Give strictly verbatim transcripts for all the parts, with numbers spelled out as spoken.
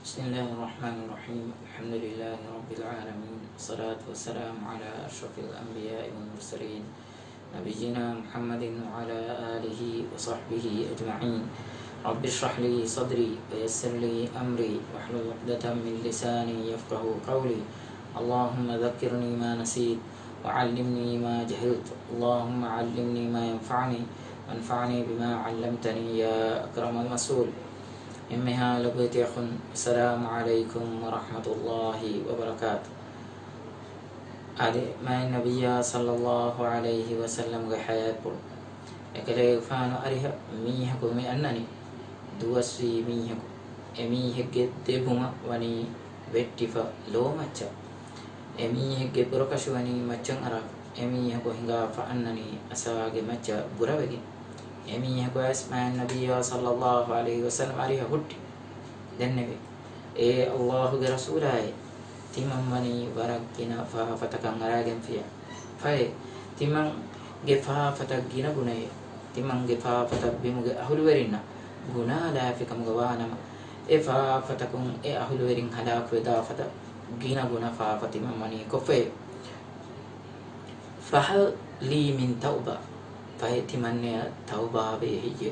بسم الله الرحمن الرحيم. الحمد لله رب العالمين. والصلاة والسلام على أشرف الأنبياء والمرسلين. نبينا محمد وعلى آله وصحبه أجمعين. رب اشرح لي صدري ويسر لي أمري واحلل عقدة من لساني يفقهوا قولي. اللهم ذكرني ما نسيت وعلمني ما جهلت. اللهم علمني ما ينفعني وانفعني بما علمتني يا أكرم المسؤول. އެންމެހާ ލޮބުވެތި އަޚުން، އައްސަލާމު ޢަލައިކުމް ވަރަޙްމަތުﷲި ވަބަރަކާތު. އާދެ، މާތް ނަބިއްޔާ ޞައްލައްލާހު ޢަލައިހި ވަސައްލަމްގެ ޙަޔާތްޕުޅު އެކަލޭގެފާނު އަރިހަށް މީހަކު މި އަންނަނީ. ދުވަސްވީ މީހަކު، އެމީހެއްގެ ދެބުމަށް ވަނީ ވެއްޓިފަ ލޯމައްޗަށް. އެމީހެއްގެ ބުރަކަށި ވަނީ މައްޗަށް އަރާފަ. އެމީހަކު ހިނގާފަ އަންނަނީ އަސާގެ މައްޗަށް ބުރަވެގެން. އެމީހަކު އައިސް މާތް ނަބިއްޔާ ޞައްލައްލާހު ޢަލައިހި ވަސައްލަމް އަރިހަށް ހުއްޓި ދެންނެވި. އޭ ﷲ ގެ ރަސޫލާއޭ! ތިމަން ވަނީ ވަރަށް ގިނަ ފާފަތަކަށް އަރާގެންފިޔާ. ފަހެ، ތިމަންގެ ފާފަތައް ގިނަ ގުނައޭ. ތިމަންގެ ފާފަތައް ބިމުގެ އަހުލުވެރިންނަށް ގުނާލާފިކަމުގަ ވާނަމަ، އެ ފާފަތަކުން އެ އަހުލުވެރިން ހަލާކުވެދާފަތަ ގިނަ ގުނަ ފާފަ ތިމަން ވަނީ ކޮށްފައޭ. فهل لي من توبة؟ ފަހެ ތިމަންނަޔަށް ތައުބާވޭ ހެއްޔޭ؟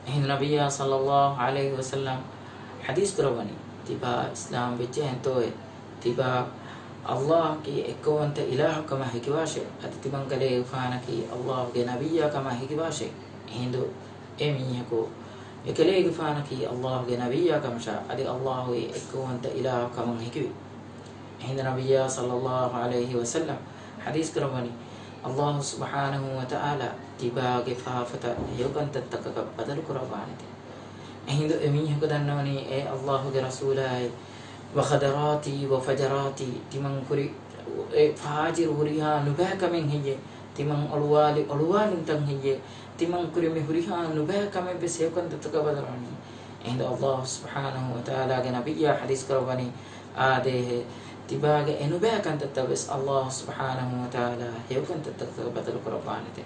އެހިނދު ނަބިއްޔާ ޞައްލައްލާހު ޢަލައިހި ވަސައްލަމް ޙަދީޘް ކުރައްވަނީ، ތިބާ އިސްލާމް ވެއްޖެހެންތޯއޭ؟ ތިބާ ﷲ އަކީ އެއްކައުވަންތަ އިލާހަކަމަށް ހެކިވާށޭ. އަދި ތިމަން ކަލޭގެފާނަކީ ﷲ ގެ ނަބިއްޔާ ކަމަށް ހެކިވާށޭ. އެހިނދު އެ މީހަކު އެކަލޭގެފާނަކީ ﷲ ގެ ނަބިއްޔާ ކަމަށާ، އަދި ﷲ އެއީ އެއްކައުވަންތަ އިލާހަކަމަށް ހެކިވި. އެހިނދު ނަބިއްޔާ ޞައްލައްލާހު ޢަލައިހި ވަސައްލަމް ޙަދީޘް ކުރައްވަނީ، ﷲ ސުބްޙާނަހޫ ވަތަޢާލާ ތިބާގެ ފާފަތައް ހެޔޮކަންތައްތަކަކަށް ބަދަލު ކުރައްވާނެތެ. އެހިނދު އެ މީހަކު ދަންނަވަނީ އޭ ﷲ ގެ ރަސޫލާއޭ، وخدراتي وفجراتي، ތިމަން ކުރި އެ ފާޖިރު ހުރިހާ ނުބައިކަމެއް ހެއްޔޭ؟ ތިމަން އޮޅުވާލި އޮޅުވާލުންތައް ހެއްޔޭ؟ ތިމަން ކުރި މި ހުރިހާ ނުބައިކަމެއް ވެސް ހެޔޮކަންތައްތަކަށް ބަދަލުވަނީ. އެހިނދު ﷲ ސުބްޙާނަހޫ ވަތަޢާލާގެ ނަބިއްޔާ ޙަދީޘް ކުރައްވަނީ، އާދޭހޭ، ތިބާގެ އެ ނުބައިކަންތައްތައް ވެސް ﷲ ސުބްޙާނަހޫ ވަތަޢާލާ ހެޔޮކަންތައްތަކަށް ބަދަލު ކުރައްވާނެތެ.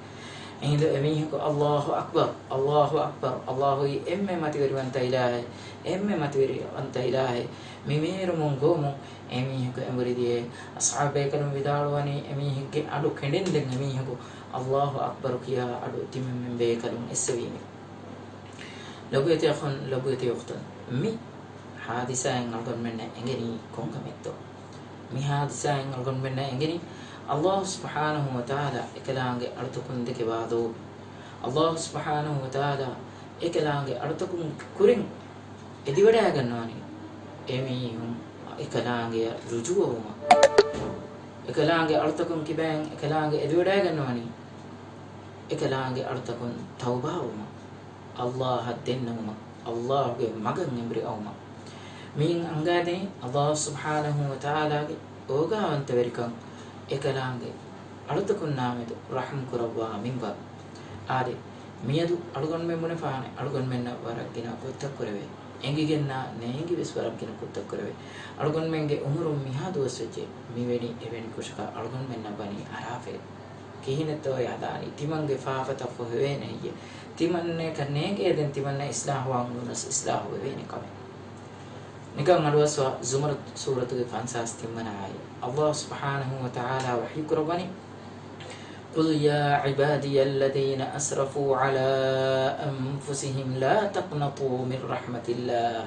އެހިނދު އެމީހަކު، ﷲ އަކްބަރު، ﷲ އަކްބަރު، ﷲ އީ އެންމެ މަތިވެރިވަންތަ އިލާހެއް، އެންމެ މަތިވެރިވަންތަ އިލާހެއް، މި މޭރުމުން ގޮވަމުން އެމީހަކު އެނބުރި ދިޔައޭ. އަޞްޙާބު ބޭކަލުން ވިދާޅުވަނީ، އެމީހެއްގެ އަޑު ކެނޑެންދެން އެމީހަކު ﷲ އަކްބަރު ކިޔާ އަޑު ތިމަންމެން ބޭކަލުން އެއްސެވީމެ. ލޮބުވެތި އަޚުން، ލޮބުވެތި އުޚްތުން، މި ޙާދިސާއިން އަޅުގަނޑުމެންނަށް އެނގެނީ ކޮންކަމެއްތޯ؟ މި ޙާދިސާއިން އަޅުގަނޑުމެންނަށް އެނގެނީ، ﷲ ސުބްޙާނަހޫ ވަތަޢާލާ އެކަލާނގެ އަޑުތަކުން ދެކެވާ ލޯބި. ﷲ ސުބްޙާނަހޫ ވަތަޢާލާ އެކަލާނގެ އަޑުތަކުން ކުރިން އެދިވަޑައިގަންނަވަނީ އެމީހުން އެކަލާނގެއަށް ރުޖޫޢަވުމަށް. އެކަލާނގެ އަޑުތަކުން ކިބައިން އެކަލާނގެ އެދިވަޑައިގަންނަވަނީ އެކަލާނގެ އަޑުތަކުން ތައުބާވުމަށް، ﷲ އަށް ދެންނެވުމަށް، ﷲ ގެ މަގަށް އެނބުރި އައުމަށް. މިއިން އަންގާދެނީ ﷲ ސުބްޙާނަހޫ ވަތަޢާލާގެ އޯގާވަންތަވެރިކަން، އެކަލާނގެ އަޑުތަކުންނާމެދު ރަޙްމް ކުރައްވާ މިންވަރު. އާދެ، މިއަދު އަޅުގަނޑުމެން ބުނެފާނެ، އަޅުގަނޑުމެންނަށް ވަރަށް ގިނަ ކުށްތައް ކުރެވޭ. އެނގިގެންނާ ނޭނގި ވެސް ވަރަށް ގިނަ ކުށްތައް ކުރެވޭ. އަޅުގަނޑުމެންގެ އުމުރުން މިހާ ދުވަސްވެއްޖެ، މިވެނި އެވެނި ކުށަކަށް އަޅުގަނޑުމެންނަށް ވަނީ އަރާފައެއް. ކިހިނެއްތޯ އެ ހަދާނީ؟ ތިމަންގެ ފާފަތައް ފޮހެވޭނެ ހެއްޔޭ؟ ތިމަންނަޔަކަށް ނޭނގޭ ދެން ތިމަންނަ އިޞްލާޙުވާން ނޫނަސް އިޞްލާޙު ވެވޭނެ ކަމެއް. ނިކަން އަޑުއައްސަވާ، ޒުމަރު ސޫރަތުގެ ފަންސާސް ތިންވަނަ އާޔަތް. ﷲ ސުބްޙާނަހޫ ވަތަޢާލާ ވަޙީ ކުރައްވަނީ، قل يا عبادي الذين أسرفوا على أنفسهم لا تقنطوا من رحمة الله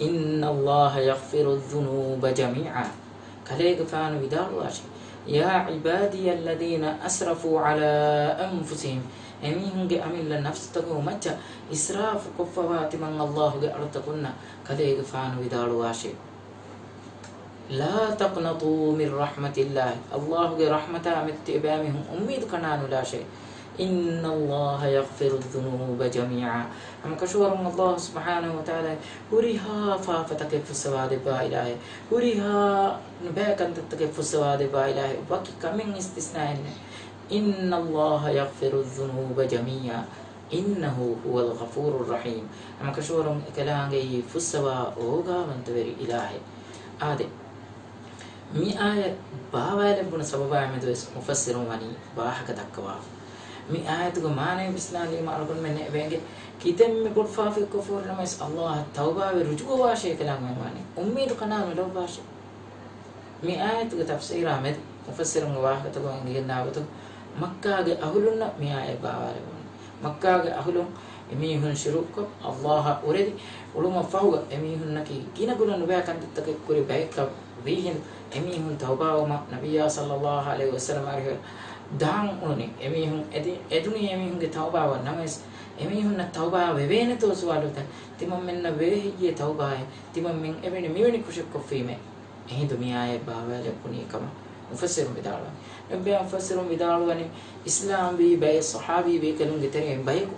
إن الله يغفر الذنوب جميعا. ކަލޭގެފާނު ވިދާޅުވާށޭ، يا عبادي الذين أسرفوا على أنفسهم، އެމީހުންގެ އަމިއްލަ ނަފްސުތަކުގެ މައްޗަށް އިސްރާފު ކޮށްފަވާ ތިމަން ﷲ ގެ އަޑުތަކުންނަށް ކަލޭގެފާނު ވިދާޅުވާށޭ. لا تقنطوا من رحمة الله، ﷲ ގެ ރަޙްމަތާ މެދު ތިޔަބައިމީހުން އުއްމީދު ކަނޑާނުލާށޭ. إن الله يغفر الذنوب جميعا، ހަމަކަށަވަރުން ﷲ ސުބްޙާނަހޫ ވަތަޢާލާ ހުރިހާ ފާފަތަކެއް ފުއްސަވާދެއްވާ އިލާހެއް، ހުރިހާ ނުބައި ކަންތައްތަކެއް ފުއްސަވާދެއްވާ އިލާހެއް، ވަކި ކަމެއް އިސްތިސްނާއެއް ނެތް. إن الله يغفر الذنوب جميعا إنه هو الغفور الرحيم. ހަމަކަށަވަރުން އެކަލާނގެއީ ފުއްސަވާ އޯގާވަންތަވެރި އިލާހެއް. އާދެ، މި އާޔަތް ބާވާލެއްވުނު ސަބަބާ މެދުވެސް މުފައްސިރުން ވަނީ ވާހަކަ ދައްކަވާފަ. މި އާޔަތުގެ މާނައެއް ވިސްނާލީމަ އަޅުގަނޑުމެންނަށް އެބައެނގޭ، ކިތަންމެ ބޮޑު ފާފައެއް ކޮށްފަހުރި ނަމަވެސް، ﷲ އަށް ތައުބާވެ ރުޖޫޢަވާށޭ ކަލާނގެ މާނަ. އުއްމީދު ކަނޑާ ނުލައްވާށޭ. މި އާޔަތުގެ ތަފްސީރާ މެދު މުފައްސިރުންގެ ވާހަކަތަކުން އެނގިގެންނާ ގޮތުން، މައްކާގެ އަހުލުންނަށް މި އާޔަތް ބާވާލެވުނު. މައްކާގެ އަހުލުން އެމީހުން ޝިރުކުކޮށް، ﷲ އަށް އުރެދި އުޅުމަށް ފަހުގަ، އެމީހުންނަކީ ގިނަ ގުނަ ނުބައި ކަންތައްތަކެއް ކުރި ބައެއްކަން ވީހިނދު، އެމީހުން ތައުބާވުމަށް ނަބިއްޔާ ޞައްލައްލާހު ޢަލައިހި ވަސައްލަމަށް އަރިހަށް ދާން އުޅުނީ. އެމީހުން އެދި-، އެދުނީ އެމީހުންގެ ތައުބާވަށް. ނަމަވެސް، އެމީހުންނަށް ތައުބާ ވެވޭނެތޯ ސުވާލު އޮތް؟ ތިމަންމެންނަށް ވޭ ހެއްޔޭ ތައުބާއެއް؟ ތިމަންމެން އެވެނި މިވެނި ކުށެއް ކޮށްފީމޭ. އެހިނދު މި އާޔަތް ބާވާލެއްވުނީ ކަމަށް މުފައްސިރުން ވިދާޅުވަނީ. ނުބެ މުފައްސިރުން ވިދާޅުވަނީ، އިސްލާމްވީ ބައެއް ޞަޙާބީ ބޭކަލުންގެ ތެރެއިން ބަޔަކު،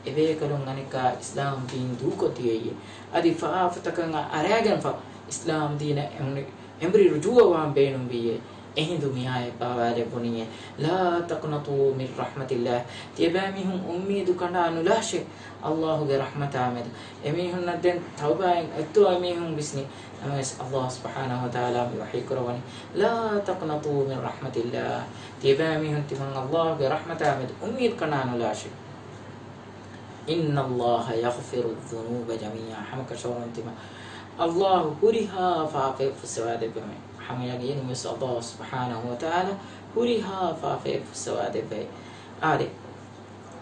އެބޭކަލުން އަނެއްކާ އިސްލާމް ދީން ދޫކޮށްދިޔައީ، އަދި ފާފަތަކަށް އަރާގެންފަ އިސްލާމް ދީނަށް އެމުނި-، އެނބުރި ރުޖޫޢަވާން ބޭނުންވީއޭ. އެހިނދު މި އާޔަތް ބާވާލެއްވުނީއޭ، لا تقنطوا من رحمة الله. ތިޔަބައިމީހުން އުއްމީދު ކަނޑާ ނުލާށޭ ﷲ ގެ ރަޙްމަތާ މެދު. އެމީހުންނަށް ދެން ތައުބާއެއް އޮތްތޯ އެމީހުން ވިސްނި. ނަމަވެސް، ﷲ ސުބްޙާނަހޫ ވަތަޢާލާ މި ވަޙީ ކުރައްވަނީ، لا تقنطوا من رحمة الله. ތިޔަބައިމީހުން ތިމަން ﷲ ގެ ރަޙްމަތާ މެދު އުއްމީދު ކަނޑާ ނުލާށޭ. إن الله يغفر الذنوب جميعا. ހަމަކަށަވަރުން ތިމަން ﷲ ހުރިހާ ފާފައެއް ފުއްސަވާ ދެއްވަމޭ. ހަމަ ޔަގީނުންވެސް ﷲ ސުބްޙާނަހޫ ވަތަޢާލާ ހުރިހާ ފާފައެއް ފުއްސަވާ ދެއްވައޭ. އާދެ،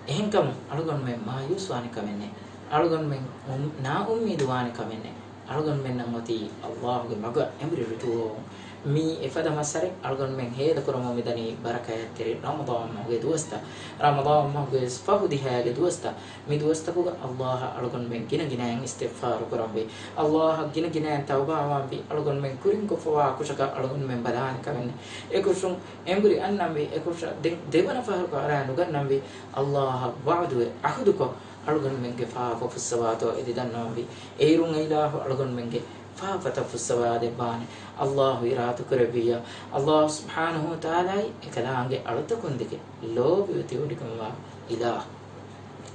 އެހެންކަމުން އަޅުގަނޑުމެން މާޔޫސްވާނެ ކަމެއް ނެތް. އަޅުގަނޑުމެން އުން-، ނާއުއްމީދުވާނެ ކަމެއް ނެތް. އަޅުގަނޑުމެންނަށް އޮތީ ﷲ ގެ މަގަށް އެނބުރި ރުޖޫޢަވުން. މީ އެފަދަ މައްސަރެއް. އަޅުގަނޑުމެން ހޭދަކުރަމުން މިދަނީ ބަރަކާތްތެރި ރަމަޟާން މަހުގެ ދުވަސްތައް، ރަމަޟާން މަހުގެ ފަހު ދިހައިގެ ދުވަސްތައް. މި ދުވަސްތަކުގަ ﷲ އަށް އަޅުގަނޑުމެން ގިނަ ގިނައިން އިސްތިޣްފާރު ކުރަންވީ. ﷲ އަށް ގިނަ ގިނައިން ތައުބާވާންވީ. އަޅުގަނޑުމެން ކުރިން ކޮށްފަވާ ކުށަކަށް އަޅުގަނޑުމެން ބަލާނެ ކަމެއް ނެތް. އެކުށުން އެނބުރި އަންނަންވީ. އެކުށަށް ދެ-، ދެވަނަ ފަހަރަކު އަރާ ނުގަންނަންވީ. ﷲ އަށް ވަޢުދުވެ ޢަހުދުކޮށް، އަޅުގަނޑުމެންގެ ފާފަ ފުއްސަވާތޯ އެދި ދަންނަވަންވީ. އޭރުން އެއިލާހު އަޅުގަނޑުމެންގެ ފާފަތައް ފުއްސަވާ ދެއްވާނެ. ﷲ އިރާދަކުރެއްވިއްޔާ، ﷲ ސުބްޙާނަހޫ ވަތަޢާލާއި އެކަލާނގެ އަޅުތަކުންދެކެ ލޯބިވެ ތިއުޑިގެންވާ އިލާހު.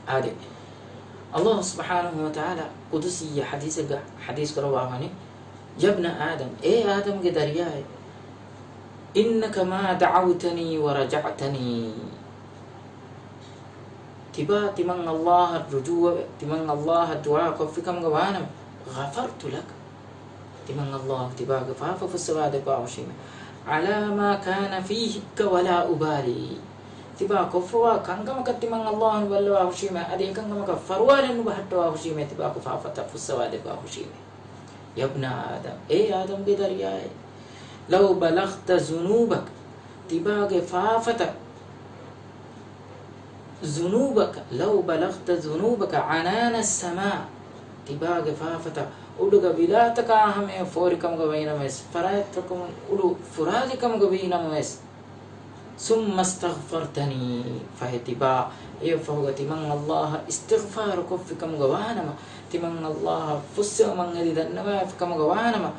އާދެ، ﷲ ސުބްޙާނަހޫ ވަތަޢާލާ ޤުދުސީ ޙަދީޘެއްގަ ޙަދީޘް ކުރައްވާވަނީ، يا ابن آدم، އޭ އާދަމްގެ ދަރިޔާއޭ، إنك ما دعوتني ورجعتني. ތިބާ ތިމަން ﷲ އަށް ރުޖޫޢަވެ، ތިމަން ﷲ އަށް ދުޢާ ކޮށްފިކަމުގަ ވާނަމަ، غفرت لك. ތިމަން ﷲ ތިބާގެ ފާފަ ފުއްސަވާ ދެއްވާ ހުށީމޭ. على ما كان فيك ولا أبالي. ތިބާ ކޮށްފަވާ ކަންކަމަކަށް ތިމަން ﷲ ނުބައްލަވާ ހުށީމޭ. އަދި އެކަންކަމަކަށް ފަރުވާލެއް ނުބަހައްޓަވާ ހުށީމޭ. ތިބާގެ ފާފަތައް ފުއްސަވާ ދެއްވާ ހުށީމޭ. يا ابن آدم، އޭ އާދަމްގެ ދަރިޔާއޭ، لو بلغت ذنوبك، ތިބާގެ ފާފަތައް، ذنوبك، لو بلغت ذنوبك عنان السماء، ތިބާގެ ފާފަތައް އުޑުގަ ވިލާތަކާ ހަމަޔަށް ފޯރިކަމުގަ ވީނަމަވެސް، ފަރާތްތަކުން އުޑު ފުރާގިކަމުގަ ވީނަމަވެސް، ثم استغفرتني، ފަހެ ތިބާ އެއަށްފަހުގަ ތިމަން ﷲ އަށް އިސްތިޣްފާރު ކޮށްފިކަމުގަ ވާނަމަ، ތިމަން ﷲ އަށް ފުއްސެވުމަށް އެދި ދަންނަވާފިކަމުގަ ވާނަމަ،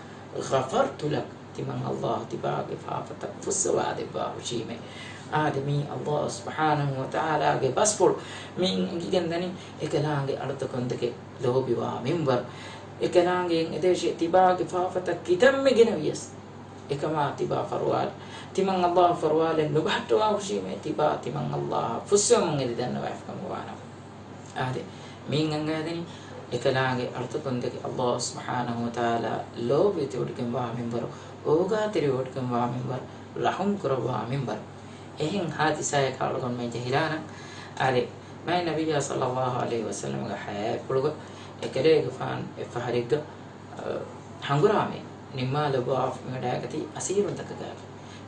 غفرت لك، ތިމަން ﷲ ތިބާގެ ފާފަތައް ފުއްސަވާ ދެއްވާ ހުށީމޭ. އާދެ، މީ ﷲ ސުބްޙާނަހޫ ވަތަޢާލާގެ ބަސްފުޅު. މިއިން އެނގިގެންދަނީ އެކަލާނގެ އަޅުތަކުންދެކެ ލޯބިވާ މިންވަރު. އެކަލާނގެއިން އެދޭށޭ ތިބާގެ ފާފަތައް ކިތަންމެ ގިނަވިޔަސް، އެކަމާ ތިބާ ފަރުވާލެއް، ތިމަން ﷲ ފަރުވާލެއް ނުބަހައްޓަވާ ހުށީމޭ، ތިބާ ތިމަން ﷲ އަށް ފުއްސެވުމުން އެދި ދަންނަވާފިކަމުގަ ވާނަމަ. އާދެ، މިއިން އަނގައިދެނީ އެކަލާނގެ އަޅުތަކުންދެކެ ﷲ ސުބްޙާނަހޫ ވަތަޢާލާ ލޯބިވެ ތިއުޑިގެންވާ މިންވަރު، އޯގާތެރިވެ އުޑިގެންވާ މިންވަރު، ރަޙުމް ކުރައްވާ މިންވަރު. އެހެން ޙާދިސާއަކަށް އަޅުގަނޑުމެން ޖެހިލާނަން. އާދެ، މާތް ނަބިއްޔާ ޞައްލައްލާހު ޢަލައިހި ވަސައްލަމްގެ ޙަޔާތްޕުޅުގަ އެކަލޭގެފާނު އެއްފަހަރެއްގަ، އަ، ހަނގުރާމައެއް ނިންމާލައްވާފަ މިވަޑައިގަތީ އަސީރުންތަކުގައި.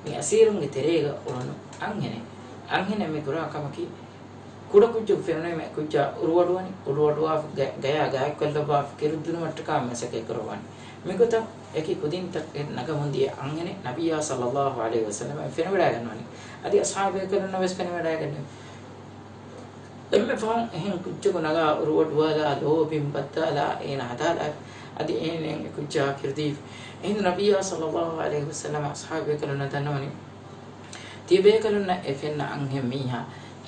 މި އަސީރުންގެ ތެރޭގަ އުޅުނު އަންހެނެއް. އަންހެނެއް މި ކުރާ ކަމަކީ، ކުޑަކުއްޖަކު ފެނުނީމަ އެ ކުއްޖާ އުރުވަޑުވަނީ، އުރުވަޑުވާފަ ގަ-، ގަޔާ ގާތްކޮށްލައްވާފަ ކިރުއްދުނުމަށްޓަކާ މަސައްކަތް ކުރައްވަނީ. މިގޮތަށް އެކި ކުދިންތަކެއް ނަގަމުންދިޔަ އަންހެނެއް ނަބިއްޔާ ޞައްލައްލާހު ޢަލައިހި ވަސައްލަމަށް ފެނިވަޑައިގަންނަވަނީ. އަދި އަޞްޙާބުބޭކަލުންނަށް ވެސް ފެނިވަޑައިގެންނެވި. އެންމެ ފަހުން އެހެން ކުއްޖަކު ނަގާ އުރުވަޑުވާލާ ލޯބިން ބައްދާލާ އޭނަ ހަދާލާ އަދި އޭނައަށް އެ ކުއްޖާ ކިރުދީފި. އެހިނދު ނަބިއްޔާ ޞައްލައްލާހު ޢަލައިހި ވަސައްލަމަ އަޞްޙާބުބޭކަލުންނަށް ދަންނަވަނީ، ތިޔަބޭކަލުންނަށް އެ ފެންނަ އަންހެން މީހާ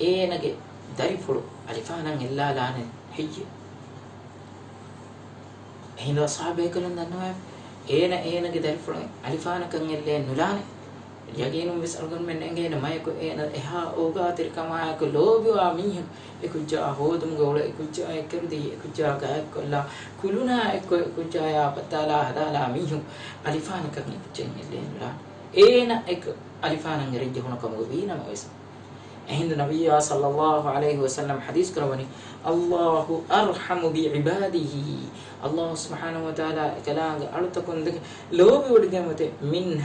އޭނަގެ ދަރިފުޅު އަލިފާނަށް އެއްލާލާނެ ހެއްޔެވެ؟ އެހިނދު އަޞްޙާބުބޭކަލުން ދަންނަވައިފި، އޭނަ އޭނަގެ ދަރިފުޅު އަލިފާނަކަށް އެއްލައެއް ނުލާނެ. ޔަގީނުން ވެސް އަޅުގަނޑުމެން އެނގޭނެ މަޔަކު އޭނަ އެހާ އޯގާތެރިކަމާއެކު ލޯބިވާ މީހެއް އެކުއްޖާ ހޯދުމުގެ އުޅެ އެކުއްޖާ އެއްކަރުދީ އެކުއްޖާ ގާތްކޮށްލާ ކުލުނާ އެއްކޮށް އެކުއްޖާޔާ ބައްދާލާ ހަދާލާ މީހުން އަލިފާނަކަށް އެކުއްޖެއް އެއްލެވިނުލާ އޭނަ އެކު އަލިފާނަށް އެރެން ޖެހުނު ކަމުގަ ވީނަމަވެސް. އެހިނދު ނަބިއްޔާ ޞައްލައްލާހު ޢަލައިހި ވަސައްލަމް ޙަދީޘް ކުރައްވަނީ، "اللَّهُ أَرْحَمُ بِعِبَادِهِ." ﷲ ސުބްޙާނަހޫ ވަތަޢާލާ އެކަލާނގެ އަޅުތަކުން ދެކެ ލޯބިވޮޑިގެން އޮތޭ، މިން،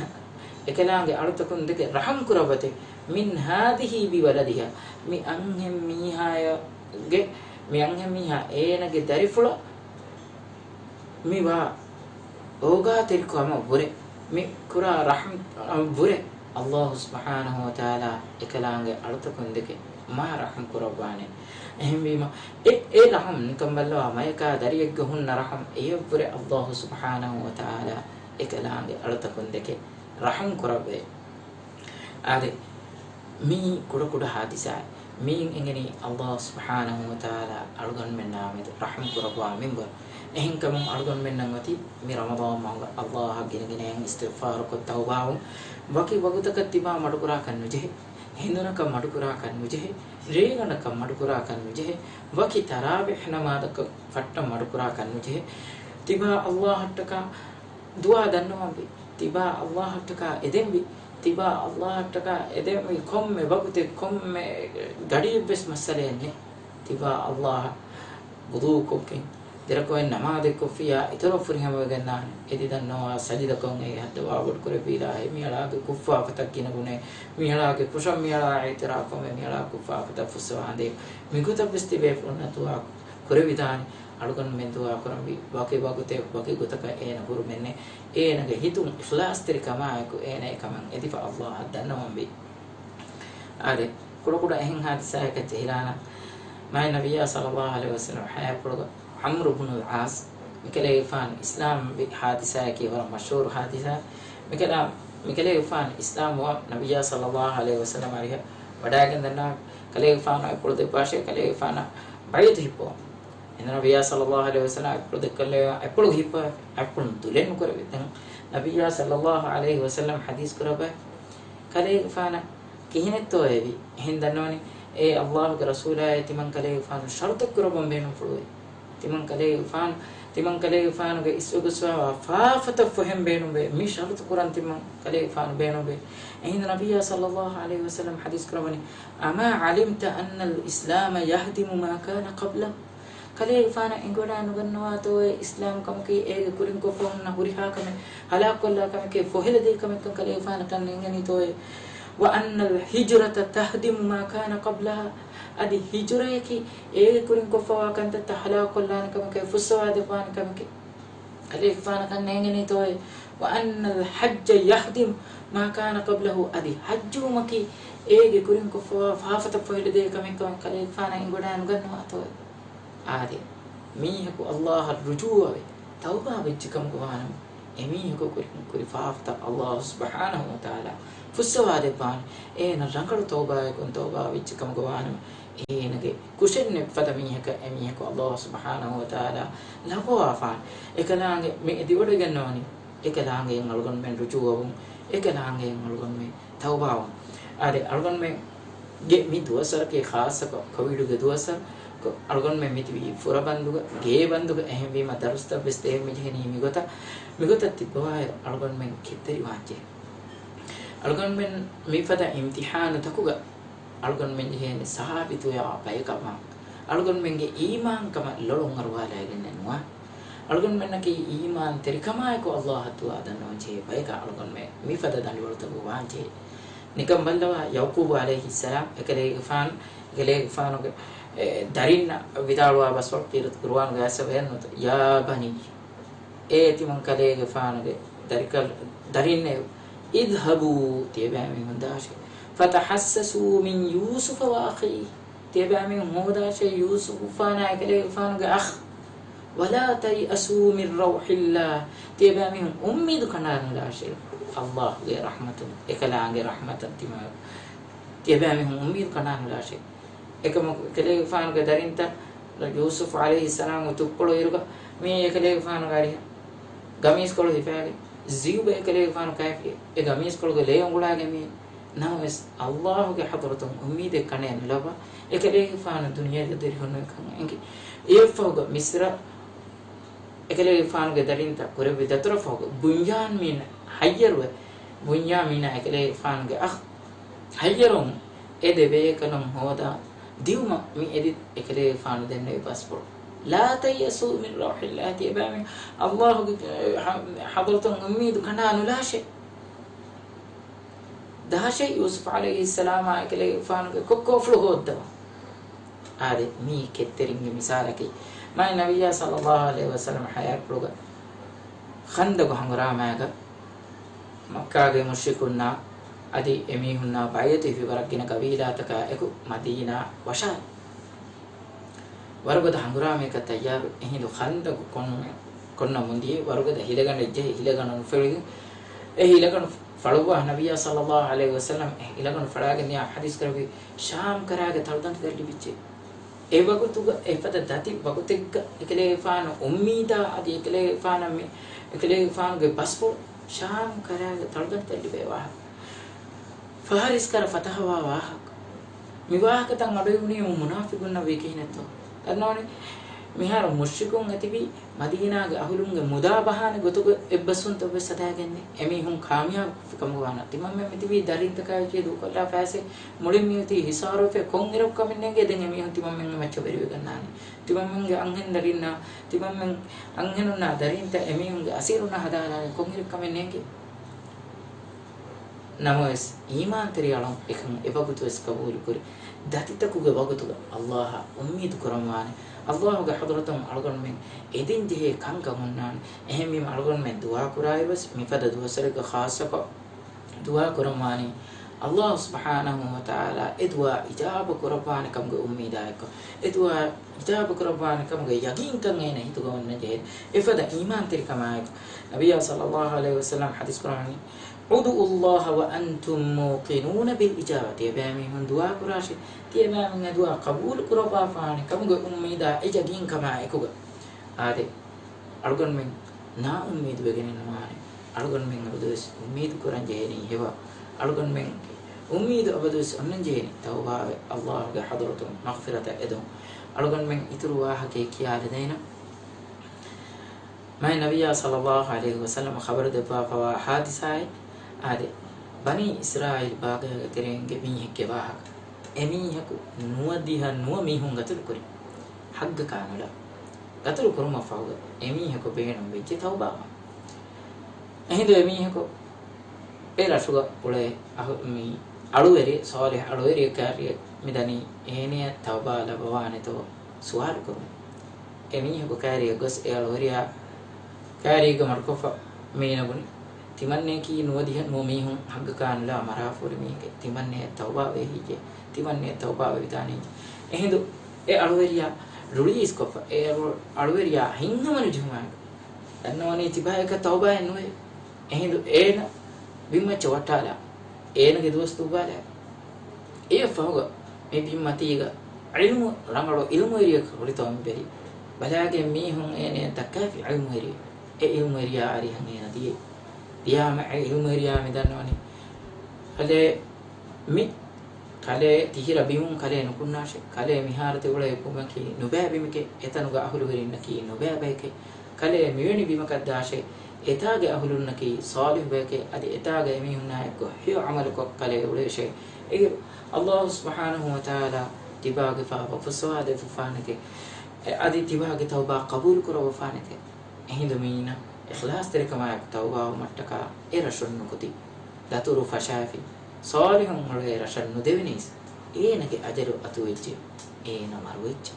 އެކަލާނގެ އަޅުތަކުން ދެކެ ރަޙަމް ކުރައްވަތޭ، "مِنْ هَٰذِهِ بِوَلَدِهَا." މި އަންހެން މީހާޔަގެ، މި އަންހެން މީހާ އޭނަގެ ދަރިފުޅަށް މި ވާ އޯގާތެރިކަމަށް ވުރެ، މި ކުރާ ރަޙްމަތަށް ވުރެ، ﷲ ސުބްޙާނަހޫ ވަތަޢާލާ އެކަލާނގެ އަޅުތަކުން ދެކެ މާ ރަޙްމް ކުރައްވާނެ. އެހެންވީމަ، އެ، އެ ރަޙްމް ނިކަން ބައްލަވާ މަޔަކާ ދަރިއެއްގަ ހުންނަ ރަޙްމް އެޔަށްވުރެ ﷲ ސުބްޙާނަހޫ ވަތަޢާލާ އެކަލާނގެ އަޅުތަކުން ދެކެ ރަޙްމް ކުރައްވައޭ. އާދެ، މީ ކުޑަކުޑަ ހާދިސާއެއް. މީން އެނގެނީ ﷲ ސުބްޙާނަހޫ ވަތަޢާލާ އަޅުގަނޑުމެންނާމެދު ރަޙްމް ކުރައްވާ މިންވަރު. އެހެންކަމުން އަޅުގަނޑުމެންނަށް އޮތީ މި ރަމަޟާން މަހުގަ ﷲ އަށް ގިނަގިނައިން އިސްތިޣްފާރުކޮށް ތައުބާވުން. ވަކި ވަގުތަކަށް ތިބާ މަޑުކުރާކަށް ނުޖެހޭ. ހިނދުނަކަށް މަޑުކުރާކަށް ނުޖެހޭ. ރޭގަނޑަކަށް މަޑުކުރާކަށް ނުޖެހޭ. ވަކި ތަރާވީޙް ނަމާދަކަށް ފައްޓަށް މަޑުކުރާކަށް ނުޖެހޭ. ތިބާ ﷲ އަށްޓަކާ ދުޢާ ދަންނަވަންވީ. ތިބާ ﷲ އަށްޓަކާ އެދެންވީ. ތިބާ ﷲ އަށްޓަކާ އެދެންވީ. ކޮންމެ ވަގުތެއް، ކޮންމެ ގަޑިއެއްވެސް މައްސަލައެއް ނެތް. ތިބާ ﷲ އަށް ވުޟޫކޮށްގެން، ދެރަކުޢަތް ނަމާދެއް ކޮށްފިއްޔާ، އިތުރަށް ފުރިހަމަވެގެންދާނެ. އެދި ދަންނަވާ ސަޖިދަކޮށް އެ ހައްދަވާ ބޮޑުކުރެއްވީލާ، އެ މިއަޅާގެ ކުށްފާފަތައް ގިނަގުނޭ، މިއަޅާގެ ކުށަށް މިއަޅާ އިޢުތިރާފްކޮށް، މިއަޅާ ކުށްފާފަތައް ފުއްސަވާނދޭ. މިގޮތަށްވެސް ތިބޭފުޅުންނަށް ދުޢާ ކުރެވިދާނެ. އަޅުގަނޑުމެން ދުޢާ ކުރަންވީ ވަކި ވަގުތެއް ވަކި ގޮތަކަށް އޭނަ ހުރުމެއްނެއް. އޭނަގެ ހިތުން އިޚްލާޞްތެރިކަމާއެކު އޭނަ އެކަމަށް އެދިފަ ﷲ އަށް ދަންނަވަންވީ. އާދެ، ކުޑަކުޑަ އެހެން ހާދިސާއަކަށް ޖެހިލާނަން. މާތް ނަބިއްޔާ ޞައްލައްލާހު ޢަލައިހި ވަސައްލަމް ޙަޔާތްޕުޅުގަ ޢަމްރު ބުނުލް ޢާޞް، މިކަލޭގެފާނު އިސްލާމްވި ހާދިސާއަކީ ވަރަށް މަޝްހޫރު ހާދިސާ. މިކަލާ، މިކަލޭގެފާނު އިސްލާމްވާ ނަބިއްޔާ ޞައްލައްލާހު ޢަލައިހި ވަސައްލަމް އަރިހަށް ވަޑާގެންދަންނަ ކަލޭގެފާނު އަތްޕުޅު ދެއްވާށޭ، ކަލޭގެފާނަށް ބައިޢަތު ހިއްޕަވަން. އެން ނަބިއްޔާ ޞައްލައްލާހު ޢަލައިހި ވަސައްލަމް އަތްޕުޅު ދެއްކަލޭ، އަތްޕުޅު ހިއްޕަވަ، އަތްޕުޅުން ދުލެއް ނުކުރެވި. ދެން ނަބިއްޔާ ޞައްލައްލާހު ޢަލައިހި ވަސައްލަމް ޙަދީޘް ކުރައްވަ، ކަލޭގެފާނަށް ކިހިނެއްތޯ އެވީ؟ އެހެން ދަންނަވަނީ، އޭ ﷲ ގެ ރަސޫލާއޭ، ތިމަން ކަލޭގެފާނު ޝަރުޠެއް ކުރައްވަން ބޭނުންފުޅުވޭ. ތިމަން ކަލޭގެފާނު، ތިމަން ކަލޭގެފާނުގެ އިސްވެގޮސްވާ ފާފަތައް ފޮހެން ބޭނުންވޭ. މި ޝަރުޠު ކުރަން ތިމަން ކަލޭގެފާނު ބޭނުންވޭ. އެހިނދު ނަބިއްޔާ ޞައްލައްލާހު ޢަލައިހި ވަސައްލަމް ޙަދީޘް ކުރައްވަނީ، أَمَا عَلِمْتَ أَنَّ الْإِسْلَامَ يَهْدِمُ مَا كَانَ قَبْلَهُ؟ ކަލޭގެފާނަށް އެނގިވަޑައި ނުގަންނަވާތޯއޭ، އިސްލާމް ކަމަކީ އޭގެ ކުރިން ކޮށްފަ ހުންނަ ހުރިހާ ކަމެއް ހަލާކުކޮށްލާ ކަމެކޭ، ފޮހެލަދޭ ކަމެއްކަން ކަލޭގެފާނަކަށް ނޭނގެނީތޯއޭ؟ وَأَنَّ الْهِجْرَةَ تَهْدِمُ مَا كَانَ قَبْلَهَا، އަދި ހިޖުރަޔަކީ އޭގެ ކުރިން ކޮށްފަވާ ކަންތައްތައް ހަލާކުކޮށްލާނެ ކަމެކޭ، ފުއްސަވާދެއްވާނެ ކަމެކޭ. ކަލޭގެފާނަކަށް ނޭނގެނީތޯއޭ؟ وَأَنَّ الْحَجَّ يَهْدِمُ مَا كَانَ قَبْلَهُ، އަދި ޙައްޖުވުމަކީ އޭގެ ކުރިން ކޮށްފަވާ ފާފަތައް ފޮހެލަދޭ ކަމެއްކަމަށް ކަލޭގެފާނަށް އެނގިވަޑައި ނުގަންނަވާތޯއޭ؟ އާދެ، މީހަކު ﷲ އަށް ރުޖޫޢަވެ، ތައުބާ ވެއްޖެ ކަމުގަ ވާނަމަ، އެމީހަކު ކުރިން ކުރި ފާފަތައް ﷲ ސުބްޙާނަހޫ ވަތަޢާލާ ފުއްސަވާދެއްވާނެ. އޭނަ ރަނގަޅު ތައުބާއަކުން ތައުބާ ވެއްޖެ ކަމުގަ ވާނަމަ، އޭނަގެ ކުށެއް ނެތްފަދަ މީހަކަށް އެމީހަކު ﷲ ސުބްޙާނަހޫ ވަތަޢާލާ ލައްވަވާފާނެ. އެކަލާނގެ މި އެދިވަޑައިގަންނަވަނީ، އެކަލާނގެއަށް އަޅުގަނޑުމެން ރުޖޫޢަވުން، އެކަލާނގެއަށް އަޅުގަނޑުމެން ތައުބާވުން. އާދެ، އަޅުގަނޑުމެންގެ މި ދުވަސްވަރަކީ ޚާއްޞަކޮށް ކޮވިޑުގެ ދުވަސްވަރު. އަޅުގަނޑުމެން މިތިބީ ފުރަބަންދުގަ، ގޭބަންދުގަ. އެހެންވީމަ ދަރުސްތައްވެސް ދޭން މިޖެހެނީ މިގޮތަށް. މިގޮތަށް ތިއްބަވާއިރު އަޅުގަނޑުމެން ކެތްތެރިވާންޖެހޭ. އަޅުގަނޑުމެން މިފަދަ އިމްތިޙާނުތަކުގަ އަޅުގަނޑުމެން ޖެހޭނެ ސަހާބިތުވެޔާ ބަޔަކަށްވާން. އަޅުގަނޑުމެންގެ އީމާންކަމަށް ލޮޅުންއަރުވާލައިގެންނެއް ނުވާން. އަޅުގަނޑުމެންނަކީ އީމާންތެރިކަމާއެކު ﷲ އަށް ދުޢާ ދަންނަވަންޖެހޭ ބަޔަކަށް އަޅުގަނޑުމެން މިފަދަ ދަނޑިވަޅުތަކުގަ ވާންޖެހޭ. ނިކަން ބައްލަވާ، ޔަޢުޤޫބު ޢަލައިހިއްސަލާމް އެކަލޭގެފާނު، އެކަލޭގެފާނުގެ، އެ، ދަރިންނަށް ވިދާޅުވާ ބަސްފުޅު ކީރިތި ޤުރުއާނުގެ އާޔަތް ބަޔާންނުވަތަ، يَا بَنِيَّ، އޭ ތިމަން ކަލޭގެފާނުގެ ދަރިކަލް، ދަރިންނޭވެ! اذْهَبُوا، ތިޔަބައިމީހުން ދާށޭ. فَتَحَسَّسُوا مِنْ يُوسُفَ وَأَخِيهِ، ތިޔަބައިމީހުން ހޯދާށޭ ޔޫސުފާނާ އެކަލޭގެފާނުގެ އަޚް. وَلَا تَيْأَسُوا مِنْ رَوْحِ اللَّهِ، ތިޔަބައިމީހުން އުއްމީދު ކަނޑާނުލާށޭ. ﷲ ގެ ރަޙްމަތުން، އެކަލާނގެ ރަޙްމަތަށް ތިމާ، ތިޔަބައިމީހުން އުއްމީދު ކަނޑާނުލާށޭ. އެކަމަކު އެކަލޭގެފާނުގެ ދަރިންތައް ޔޫސުފް ޢަލައިހިއްސަލާމްގެ ތުއްޕޮޅު އިރުގަ މިއީ އެކަލޭގެފާނުގެ އަރިހަށް ގަމީސްކޮޅު ހިފާގެން، ޒިއުބަ އެކަލޭގެފާނު ކައިފި އެ ގަމީސްކޮޅުގެ ލޭ އުނގުޅާގެން މި. ނަމަވެސް، އައްލާހުގެ ޙަޟްރަތުން އުއްމީދެއް ކަނޑައެއް ނުލައްވާ، އެކަލޭގެފާނު ދުނިޔޭގަ ދިރިހުންނެވިކަން އެނގި. އެއަށްފަހުގަ މިސްރަ އެކަލޭގެފާނުގެ ދަރިންތައް ކުރެއްވި ދަތުރަށްފަހުގަ ބުންޔާމީން ހައްޔަރުވެ، ބުންޔާމީނާ އެކަލޭގެފާނުގެ އަޚް ހައްޔަރުވުން އެ ދެބޭކަލުން ހޯދާ ދިއުމަށް މި އެދި އެކަލޭގެފާނު ދެންނެވި ބަސްފުޅު. ލާ تيأسوا من روح الله. ތިޔަބައިމީހުން އައްލާހުގެ ޙަ-، ޙަޟްރަތުން އުއްމީދު ކަނޑާ ނުލާށޭ. ދާށޭ ޔޫސުފް ޢަލައިހިއްސަލާމާ އެކަލޭގެފާނުގެ ކޮއްކޮފުޅު ހޯއްދަވާ. އާދެ، މީ ކެތްތެރިންގެ މިސާލަކީ. މާތް ނަބިއްޔާ ޞައްލައްލާހު ޢަލައިހި ވަސައްލަމަ ޙަޔާތްޕުޅުގަ ޚަންދަގު ހަނގުރާމައިގަ މައްކާގެ މުޝްރިކުންނާ އަދި އެމީހުންނާ ބައިޢަތު ހިފި ވަރަށް ގިނަ ގަބީލާތަކާ އެކު މަދީނާ ވަށާލި. ވަރުގަދަ ހަނގުރާމައަކަށް ތައްޔާރު. އެހިނދު ޚަންދަގު ކޮން-، ކޮންނަމުން ދިޔައީ ވަރުގަދަ ހިލަގަނޑެއް ޖެހި، ހިލަގަނޑު ނުފެޅިގެން އެ ހިލަގަނޑު ފަޅުއްވާ. ނަބިއްޔާ ޞައްލައްލާހު ޢަލައިހި ވަސައްލަމަ އެ ހިލަގަނޑު ފަޅާގެން ދިޔާ ޙަދީޘް ކުރެއްވި ޝާމް ކަރާގެ ތަޅުދަނޑުތައް ލިބިއްޖެ. އެ ވަގުތުގަ އެފަދަ ދަތި ވަގުތެއްގަ އެކަލޭގެފާނު އުއްމީދާ އަދި އެކަލޭގެފާނަށް މި އެކަލޭގެފާނުގެ ބަސްފުޅު ޝާމް ކަރާގެ ތަޅުދަނޑުތައް ލިބޭ ވާހަކަ. ފާރިސް ކަރަ ފަތަހަވާ ވާހަކަ. މި ވާހަކަތައް އަޑުއިވުނީމު މުނާފިގުންނަށް ވީ ކިހިނެއްތޯ؟ ދަންނަވަނީ، މިހާރު މުޝްރިކުން އެތިބީ މަދީނާގެ އަހުލުންގެ މުދާ ބަހާނެ ގޮތުގަ އެއްބަސްވުންތައް ވެސް ހަދާގެންނެއް. އެމީހުން ކާމިޔާބު ކަމުގަ ވާނަމަ، ތިމަންމެން މިތިބީ ދަރިންތަކާއެކީ ދޫކޮށްލާފައިސް މުޅިން މިއޮތީ ހިސާރުވެފަ ކޮންއިރަކު ކަމެއް ނޭނގޭ. ދެން އެމީހުން ތިމަންމެންގެ މައްޗަށް ވެރިވެގަންނާނީ. ތިމަންމެންގެ އަންހެން ދަރިންނާ، ތިމަންމެން އަންހެނުންނާ ދަރިންތައް އެމީހުންގެ އަސީރުންނަށް ހަދާލާނީ ކޮންއިރަކު ކަމެއް ނޭނގޭ. ނަމަވެސް، އީމާންތެރި އަޅުން އެކަން އެވަގުތުވެސް ޤަބޫލުކުރި. ދަތިތަކުގެ ވަގުތުގަ އައްލާހަށް އުއްމީދު ކުރަންވާނެ. އައްލާހުގެ ޙަޟްރަތުން އަޅުގަނޑުމެން އެދެންޖެހޭ ކަންކަން އޮންނާނެ. އެހެންވީމަ އަޅުގަނޑުމެން ދުޢާ ކުރާއިރުވެސް މިފަދަ ދުވަސްވަރެއްގަ ޚާއްޞަކޮށް ދުޢާ ކުރަންވާނީ. އައްލާހު ސުބްޙާނަހު ވަތަޢާލާ އެ ދުޢާ އިޖާބަ ކުރައްވާނެ ކަމުގެ އުއްމީދާއެކު، އެ ދުޢާ އިޖާބަ ކުރައްވާނެ ކަމުގެ ޔަގީންކަން އޭނަ ހިތުގަ އޮންނަންޖެހޭ. އެފަދަ އީމާންތެރިކަމާއެކު. ނަބިއްޔާ ޞައްލައްލާހު ޢަލައިހި ވަސައްލަމަ ޙަދީޘް ކުރައްވަނީ، ادعوا الله وأنتم موقنون بالإجابة. ތިޔަބައިމީހުން ދުޢާ ކުރާށޭ، ތިޔަބައިމީހުން އެ ދުޢާ ޤަބޫލު ކުރައްވާފާނެ ކަމުގެ އުއްމީދާ އެ ޔަގީންކަމާއެކުގަ. އާދެ، އަޅުގަނޑުމެން ނާއުއްމީދުވެގެނެއް ނުވާނެ. އަޅުގަނޑުމެން އަބަދުވެސް އުއްމީދު ކުރަން ޖެހޭނީ ހެވާ. އަޅުގަނޑުމެން އުއްމީދު އަބަދުވެސް އޮންނަން ޖެހޭނީ ތައުބާވެ، އައްލާހުގެ ޙަޟްރަތުން މަޣްފިރަތަށް އެދުން. އަޅުގަނޑުމެން އިތުރު ވާހަކައެއް ކިޔާލަދޭނަން. މާތް ނަބިއްޔާ ޞައްލައްލާހު ޢަލައިހި ވަސައްލަމަ ޚަބަރު ދެއްވާފަވާ ޙާދިސާއެއް. އާދެ، ބަނީ އިސްރާއީލް ބާގާގެ ތެރެއިން މީހެއްގެ ވާހަކަ. އެމީހަކު ނުވަދިހަ ނުވަ މީހުން ގަތުލު ކުރި. ޙައްޤަކާ ނުލާ. ގަތުލު ކުރުމަށްފަހުގަ އެމީހަކު ބޭނުން ވެއްޖެ ތައުބާވާން. އެހިނދު އެމީހަކު އެ ރަށުގަ އުޅޭ އަހު-، މި އަޅުވެރި، ޞާލިޙު އަޅުވެރިއެއް ކައިރިއަށް މިދަނީ އޭނަޔަށް ތައުބާ ލައްވަވާނެތޯ ސުވާލު ކުރުން. އެމީހަކު ކައިރިއަށް ގޮސް އެ އަޅުވެރިޔާ ކައިރީގަ މަޑުކޮށްފަ މީނަ ބުނި، ތިމަންނަޔަކީ ނުވަދިހަ ނުވަ މީހުން ޙައްޤަކާ ނުލާ މަރާފުރި މީހެކޭ. ތިމަންނަޔަށް ތައުބާވޭ ހިއްޔޭ. ތިމަންނަޔަށް ތައުބާވެވިދާނެ ހިއްޔޭ. އެހިނދު އެ އަޅުވެރިޔާ ރިލީސްކޮށްފަ، އެ އަޅު-، އަޅުވެރިޔާ ހިތްހަމަނުޖެހުމާއެކު، ދަންނަވަނީ ތިބާޔަކަށް ތައުބާއެއް ނުވޭ. އެހިނދު އޭނަ ބިންމައްޗަށް ވައްޓާލާ، އޭނަގެ ދުވަސް ދުއްވާލާ. އެއަށްފަހުގަ މި ބިންމަތީގަ ޢިލްމު ރަނގަޅު ޢިލްމުވެރިޔަކު ހުރިތޯ މިބެލި. ބަލާގެން މީހުން އޭނަޔަށް ދައްކާފި ޢިލްމުވެރި. އެ ޢިލްމުވެރިޔާ އަރިހަށް އޭނަ ދިޔައީ. ދިޔާމަ އެ ޢިލްމުވެރިޔާ މި ދަންނަވަނީ، ކަލޭ މި ކަލޭ ތިހިރަ ބިމުން ކަލޭ ނުކުންނާށޭ. ކަލޭ މިހާރު ތި އުޅޭ ބިމަކީ ނުބައި ބިމެކޭ. އެތަނުގެ އަހުލުވެރިންނަކީ ނުބައި ބައެކޭ. ކަލޭ މިވެނި ބިމަކަށް ދާށޭ. އެތާގެ އަހުލުންނަކީ ޞާލިޙު ބައެކޭ. އަދި އެތާގަ އެމީހުންނާއެއްގޮ ހެޔޮ ޢަމަލުކޮށް ކަލޭ އުޅޭށޭ. އެއިރު، އައްލާހު ސުބްޙާނަހު ވަތަޢާލާ ތިބާގެފާ ވަފުއްސަވާދެއްވިފާނެކޭ. އެ އަދި ތިބާގެ ތައުބާ ޤަބޫލު ކުރައްވަފާނެކޭ. އެހިނދު މީނަ އިޚްލާޞްތެރިކަމާއެކު ތައުބާވުމަށްޓަކާ އެ ރަށުން ނުކުތީ. ދަތުރު ފަށާފި، ޞާލިޙުން އުޅޭ ރަށަށް ނުދެވެނީސް، އޭނަގެ އަޖަލު އަތުވެއްޖެ، އޭނަ މަރުވެއްޖެ.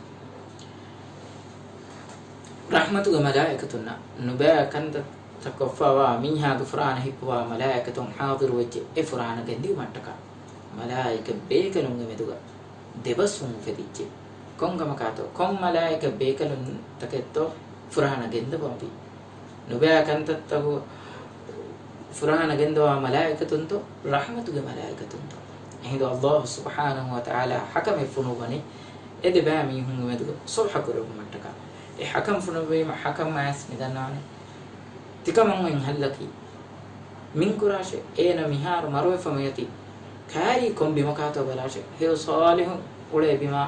ރަޙްމަތުގެ މަލާއިކަތުންނާ ނުބައި ކަންތައްތައް ކޮށްފަވާ މީހާގެ ފުރާނަ ހިއްޕުވާ މަލާއިކަތުން ޙާޟިރުވެއްޖެ އެ ފުރާނަ ގެންދިއުމަށްޓަކާ. މަލާއިކަ ބޭކަލުންގެ މެދުގަ ދެބަސްވުން އުފެދިއްޖެ. ކޮންކަމަކާތޯ؟ ކޮން މަލާއިކަ ބޭކަލުންތަކެއްތޯ ފުރާނަ ގެންދަވަންވީ؟ ނުބައި ކަންތައްތަކު ފުރާނަ ގެންދަވާ މަލާއިކަތުންތޯ، ރަޙްމަތުގެ މަލާއިކަތުންތޯ؟ އެހިނދު އައްލާހު ސުބްޙާނަހު ވަތަޢާލާ ޙަކަމެއް ފުނުއްވަނީ އެ ދެބައި މީހުންގެ މެދުގަ ޞުލްޙަ ކުރެއްވުމަށްޓަކާ. އެ ޙަކަމް ފުނުއްވީމަ ޙަކަމް އައިސް މިދަންނާނެ. ތިކަމުން އޮތް ޙައްލަކީ، މިން ކުރާށޭ، އޭނަ މިހާރު މަރުވެފަ މިއޮތީ ކައިރީ ކޮން ބިމަކާތޯ ބަލާށޭ. ހެޔޮ ޞާލިޙު އުޅޭ ބިމާ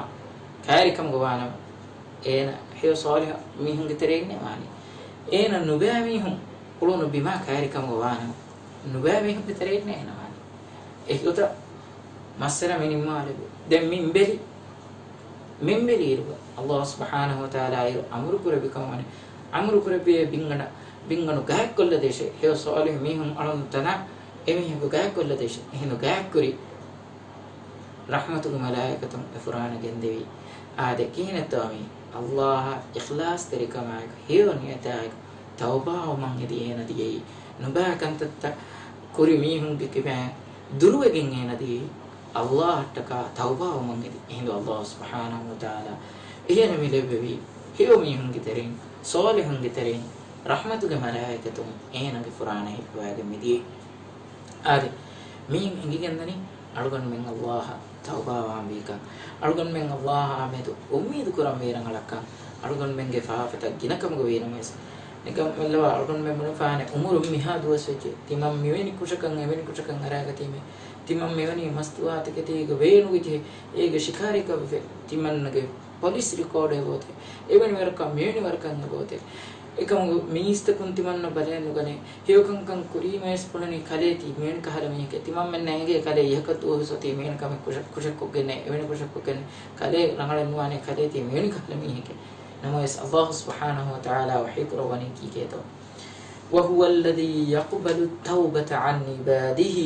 ކައިރިކަމުގަ ވާނަމަ، އޭނަ ހެޔޮ ޞާލިޙު މީހުންގެ ތެރެއިންނޭ ވާނީ. އޭނަ ނުބައި މީހުން އުޅުނު ބިމާ ކައިރިކަމުގަ ވާނަމަ، ނުބައި މީހުންގެ ތެރެއިންނޭ އޭނަ ވާނީ. އެހިގޮތަށް މައްސަލަ މި ނިންމާލެވި. ދެން މިން ބެލި، މިން ބެލިއިރުގަ ﷲ ސުބްޙާނަހޫ ވަތަޢާލާ އިރު އަމުރު ކުރެއްވި ކަމަށް ވަނީ، އަމުރު ކުރެއްވިއޭ ބިންގަނޑަށް، ބިންގަނޑު ގާތްކޮށްލަދޭށޭ. ހެޔޮ ޞާލިޙު މީހުން އަޅުން ތަނާ އެމީހަކު ގާތްކޮށްލަދޭށޭ. އެހިނދު ގާތްކުރި ރަޙްމަތުގެ މަލާއިކަތުން އެ ފުރާނަ ގެންދެވީ. އާދެ، ކިހިނެއްތޯ މީ؟ ﷲ އަށް އިޚްލާޞްތެރިކަމާއެކު، ހެޔޮ ނިޔަތާއެކު ތައުބާވުމަށް އެދި އޭނަ ދިޔައީ. ނުބައި ކަންތައްތައް ކުރި މީހުންގެ ކިބައިން ދުރުވެގެން އޭނަ ދިޔައީ. ﷲ އަށްޓަކާ ތައުބާވުމަށް އެދި. އެހިނދު ﷲ ސުބްޙާނަހޫ ވަތަޢާލާ އޭނަ މި ލެއްވެވީ ހެޔޮ މީހުންގެ ތެރެއިން، ޞާލިޙުންގެ ތެރެއިން، ރަޙްމަތުގެ މަލާއިކަތުން އޭނަގެ ފުރާނަ ހިއްޕަވައިގެން މިދިޔައީ. އާދެ، މިއިން އެނގިގެންދަނީ އަޅުގަނޑުމެން ﷲ އަށް ތައުބާވާންވީކަން، އަޅުގަނޑުމެން ﷲ އާ މެދު އުއްމީދު ކުރަން ވީ ރަނގަޅަށްކަން، އަޅުގަނޑުމެންގެ ފާފަތައް ގިނަކަމުގަ ވީނަމަވެސް، ނިކަން މެއްލަވާ އަޅުގަނޑުމެން ބުނެފާނެ އުމުރުން މިހާ ދުވަސް ވެއްޖެ، ތިމަން މިވެނި ކުށަކަށް އެވެނި ކުށަކަށް އަރާގަތީމޭ، ތިމަން މިވެނި މަސްތުވާތަކެތީގަ ވޭނުގެ ޖެހޭ، އޭގެ ޝިކާރީކަށް ވެފަ، ތިމަންނަގެ ޕޮލިސް ރިކޯޑެއް އެބައޮތޭ، އެވެނި ވަރަކަށް މިވެނި ވަރަކަށް އެބައޮތޭ. އެކަމުގަ މީސްތަކުން ތިމަންނަ ބަލައެއް ނުގަނޭ. ހެޔޮކަންކަން ކުރީމަވެސް ބުނަނީ ކަލޭ ތީ މިވެނި ކަހަލަ މީހެކޭ. ތިމަންމެންނަށް އެނގޭ ކަލޭ އިހަކަށް ދުވަހު ސޮތީ މިވެނި ކަމެއް ކުށަ-، ކުށެއްކޮށްގެންނޭ، އެވެނި ކުށެއްކޮށްގެން ކަލޭ ރަނގަޅެއް ނުވާނޭ ކަލޭ ތީ މިވެނި ކަހަލަ މީހެކޭ. ނަމަވެސް ﷲ ސުބްޙާނަހޫ ވަތަޢާލާ ވަޙީ ކުރައްވަނީ ކީކޭތޯ؟ وهو الذي يقبل التوبة عن عباده.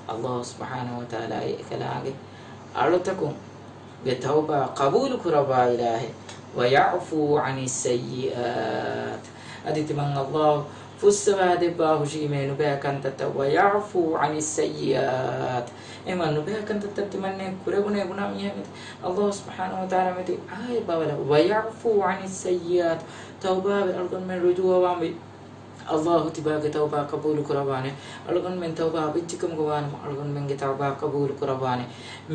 ﷲ ސުބްޙާނަހޫ ވަތަޢާލާ އެކަލާނގެ އަޅުތަކުން ގެ ތައުބާ ޤަބޫލު ކުރައްވާ އިލާހެއް. ويعفو عن السيئات. އަދި ތިމަން ﷲ ފުއްސަވާ ދެއްވާ ހުށީމޭ ނުބައި ކަންތައްތައް. ويعفو عن السيئات. އެމަ ނުބައި ކަންތައްތައް ތިމަންނޭ ކުރެވުނޭ ބުނާ މީހާ މެދު ﷲ ސުބްޙާނަހޫ ވަތަޢާލާ މެދު އާޔަތް ބާވަލަ. ويعفو عن السيئات. ތައުބާވެ އަޅުގަނޑުމެން ރުޖޫޢަވާންވީ. ﷲ ތިބާގެ ތައުބާ ޤަބޫލު ކުރައްވާނެ. އަޅުގަނޑުމެން ތައުބާ ވެއްޖެކަމުގަ ވާނަމަ އަޅުގަނޑުމެންގެ ތައުބާ ޤަބޫލު ކުރައްވާނެ.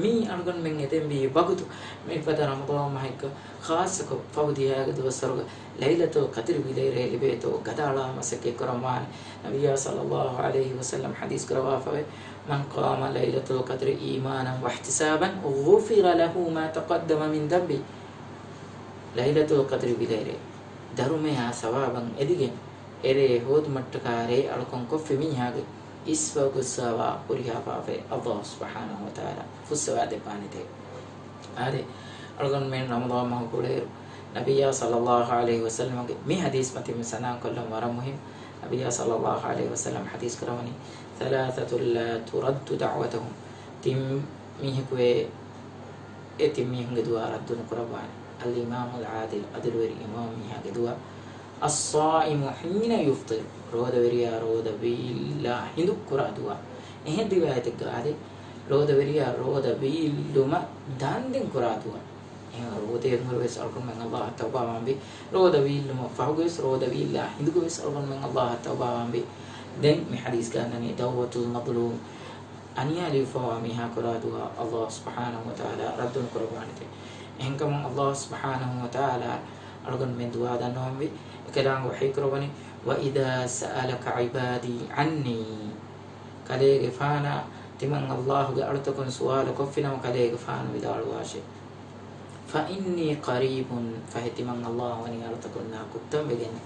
މީ އަޅުގަނޑުމެން އެދެންވީ ވަގުތު. މިފަދަ ރަމަޟާން މަހެއްގަ ޚާއްޞަކޮށް ފަހު ދިޔައިގެ ދުވަސްވަރުގަ ލައިލަތުލް ޤަދްރި ވިލައިރޭ ލިބޭތޯ ގަދައަޅާ މަސައްކަތް ކުރަންވާނެ. ނަބިއްޔާ ޞައްލައްލާހު ޢަލައިހި ވަސައްލަމަ ޙަދީޘް ކުރައްވާފަވޭ، من قام ليلة القدر إيمانا واحتسابا غفر له ما تقدم من ذنبه. ލައިލަތުލް ޤަދްރި ވިލައިރޭ ދަރުމަޔާ ސަވާބަށް އެދިގެން، އެރޭ ހޯދުމަށްޓަކާ ރޭ އަޅުކަން ކޮށްފި މީހާގެ އިސްވަގުތު ސަވާބު ހުރިހާ ފާފައެއް ﷲ ސުބްޙާނަހޫ ވަތަޢާލާ ފުއްސަވާ ދެއްވާނެތޭ. އާދެ، އަޅުގަނޑުމެން ރަމަޟާން މަހު ކުޅޭއިރު، ނަބިއްޔާ ޞައްލައްލާހު ޢަލައިހި ވަސައްލަމަގެ މި ޙަދީޘް މަތިން ސަނާ ކޮށްލަން ވަރަށް މުހިންމު. ނަބިއްޔާ ޞައްލައްލާހު ޢަލައިހި ވަސައްލަމަ ޙަދީޘް ކުރަވަނީ، ثلاثة لا ترد دعوتهم. ތިން މީހަކު ވޭ، އެ ތިން މީހުންގެ ދުޢާ ރައްދު ނުކުރައްވާނެ. الإمام العادل، ޢަދުލުވެރި އިމާމު މީހާގެ ދުޢާ. الصائم حين يفطر، ރޯދަވެރިޔާ ރޯދަ ވީއްލާ ހިނދު ކުރާ ދުޢާ. އެހެން ރިވާޔަތެއްގަ އާދެ، ރޯދަވެރިޔާ ރޯދަ ވީއްލުމަށް ދާންދެން ކުރާ ދުޢާ. އެހެން ރޯދައިން ހުރެވެސް އަޅުގަނޑުމެން ﷲ އަށް ތައުބާވާންވީ. ރޯދަ ވީއްލުމަށް ފަހުގަވެސް، ރޯދަ ވީއްލާ ހިނދުގަވެސް އަޅުގަނޑުމެން ﷲ އަށް ތައުބާވާންވީ. ދެން މި ޙަދީޘްގަ އަންނަނީ دعوة المظلوم، އަނިޔާލެވިފަވާ މީހާ ކުރާ ދުޢާ ﷲ ސުބްޙާނަހޫ ވަތަޢާލާ ރައްދު ނުކުރައްވާނެތެ. އެހެންކަމުން ﷲ ސުބްޙާނަހޫ ވަތަޢާލާ އަޅުގަނޑުމެން ދުޢާ ދަންނަވަންވީ. އެކަލާނގެ ވަޙީ ކުރައްވަނީ، وإذا سألك عبادي عني. ކަލޭގެފާނާ ތިމަން ﷲ ގެ އަޅުތަކުން ސުވާލު ކޮށްފިނަމަ ކަލޭގެފާނު ވިދާޅުވާށޭ، فإني قريب، ފަހެ ތިމަން ﷲ ވަނީ އަޅުތަކުންނާ ކުއްތަން ވެގެން.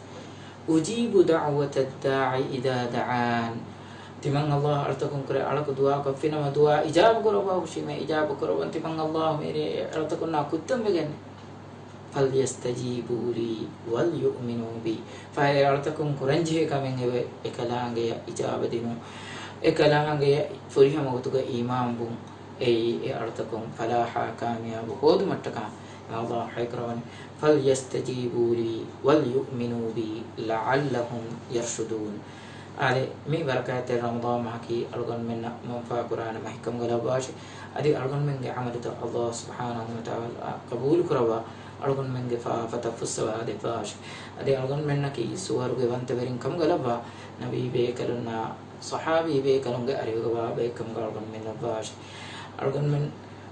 أجيب دعوة الداع إذا دعان. ތިމަން ﷲ އަޅުތަކުން ކުރެ އަޅަކު ދުޢާ ކޮށްފިނަމަ ދުޢާ އިޖާބަ ކުރައްވާ ހުށީމޭ އިޖާބަ ކުރައްވަން ތިމަން ﷲ މޭރޭ އަޅުތަކުންނާ ކުއްތަން ވެގެން. فليستجيبوا لي وليؤمنوا بي. ފަހެ އަޅުތަކުން ކުރަންޖެހޭ ކަމެއް އެވެ. އެކަލާނގެޔަށް އިޖާބަ ދިނުން. އެކަލާނގެޔަށް ފުރިހަމަ ގޮތުގަ އީމާންވުން. އެއީ އެ އަޅުތަކުން ފަލާޙާ ކާމިޔާބު ހޯދުމަށްޓަކާ. ﷲ ވަޙީކުރައްވަނީ، فليستجيبوا لي وليؤمنوا بي لعلهم يرشدون. އާދެ، މި ބަރަކާތްތެރި ރަމަޟާން މަހަކީ އަޅުގަނޑުމެންނަށް މަންފާ ކުރާނެ މަހެއްކަމުގަ ލައްވާށި. އަދި އަޅުގަނޑުމެންގެ ޢަމަލުތައް ﷲ ސުބްޙާނަހޫ ވަތަޢާލާ ޤަބޫލު ކުރައްވާ، އަޅުގަނޑުމެންގެ ފާފަތައް ފުއްސަވާ ދެއްވާށި. އަދި އަޅުގަނޑުމެންނަކީ ސުވަރުގެ ވަންތަވެރިން ކަމުގަ ލައްވާ، ނަބީ ބޭކަލުންނާ ޞަޙާބީ ބޭކަލުންގެ އަރިހުގަ ވާ ބައެއްކަމުގަ އަޅުގަނޑުމެން ލައްވާށި. އަޅުގަނޑުމެން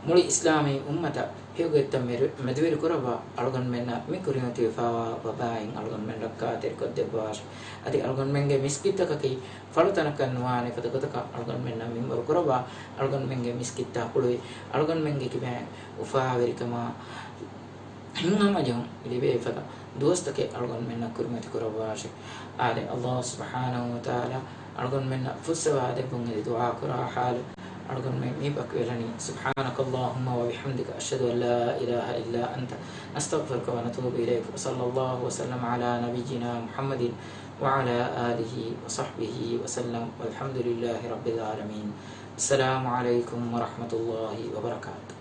މުޅި އިސްލާމީ އުއްމަތަށް ހެޔޮގޮތްތައް މެދު-، މެދުވެރިކުރައްވާ އަޅުގަނޑުމެންނަށް މި ކުރިމަތިވެފައިވާ ވަބާއިން އަޅުގަނޑުމެން ރައްކާތެރިކޮށްދެއްވާށި. އަދި އަޅުގަނޑުމެންގެ މިސްކިތްތަކަކީ ފަޅުތަނަކަށް ނުވާނެ ފަދަ ގޮތަކަށް އަޅުގަނޑުމެންނަށް މިންވަރު ކުރައްވާ، އަޅުގަނޑުމެންގެ މިސްކިތްތައް ހުޅުވި، އަޅުގަނޑުމެންގެ ކިބައިން އުފާވެރިކަމާ ހިތްހަމަޖެހުން ލިބޭފަދަ ދުވަސްތަކެއް އަޅުގަނޑުމެންނަށް ކުރިމަތި ކުރައްވާށި. އާދެ، ﷲ ސުބްޙާނަހޫ ވަތަޢާލާ އަޅުގަނޑުމެންނަށް ފުއްސަވާދެއްވުން އެދި ދުޢާ ކުރާ ޙާލު އަޅުގަނޑުމެން މި ބައްކަވެލަނީ. سبحانك اللهم وبحمدك، أشهد أن لا إله إلا أنت، نستغفرك ونتوب إليك. وصلى الله وسلم على نبينا محمد وعلى آله وصحبه وسلم، والحمد لله رب العالمين. السلام عليكم ورحمة الله وبركاته.